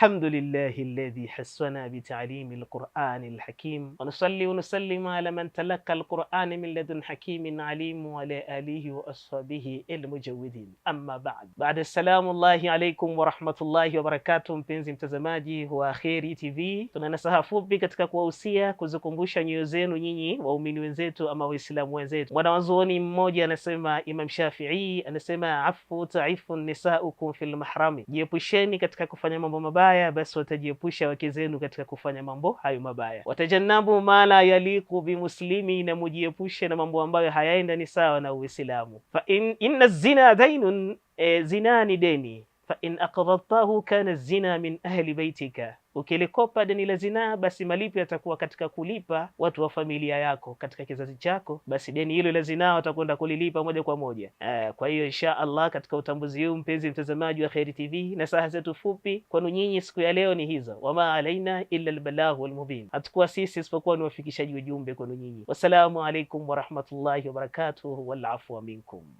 Alhamdulillahi alladhi hassana bitalimi alqurani alhakim wa nusalli wa nusallimu ala man talaqa alqurani min ladun hakimin alim wa ala alihi wa ashabihi almujawidin. Amma ba'd. Baada assalamu llahi alaikum wa rahmatullahi wa barakatuh. Mpenzi mtazamaji wa Kheri TV, tuna nasaha fupi katika kuwahusia kuzikumbusha nyoyo zenu nyinyi waumini wenzetu ama Waislamu wenzetu. Mwanazuoni mmoja anasema, Imam Shafi'i anasema, afu taifu nisaukum fil mahrami, jiepusheni katika kufanya mambo mabaya, basi watajiepusha wake zenu katika kufanya mambo hayo mabaya. Watajannabu ma la yaliqu bimuslimi, na mujiepushe na mambo ambayo hayaendani sawa na Uislamu. Fa inna zina dainun, zina ni deni. Fa in aqradtahu kana zina min ahli baitika, ukilikopa deni la zinaa, basi malipo yatakuwa katika kulipa watu wa familia yako katika kizazi chako, basi deni hilo la zinaa watakwenda kulilipa moja kwa moja. Kwa hiyo insha Allah, katika utambuzi huu, mpenzi mtazamaji wa Kheri TV, na saha zetu fupi kwenu nyinyi siku ya leo ni hizo, wama alaina illa albalaghu walmubin, hatukuwa sisi isipokuwa ni wafikishaji ujumbe kwenu nyinyi. Wassalamu alaikum warahmatullahi wabarakatuh, wal afwa minkum.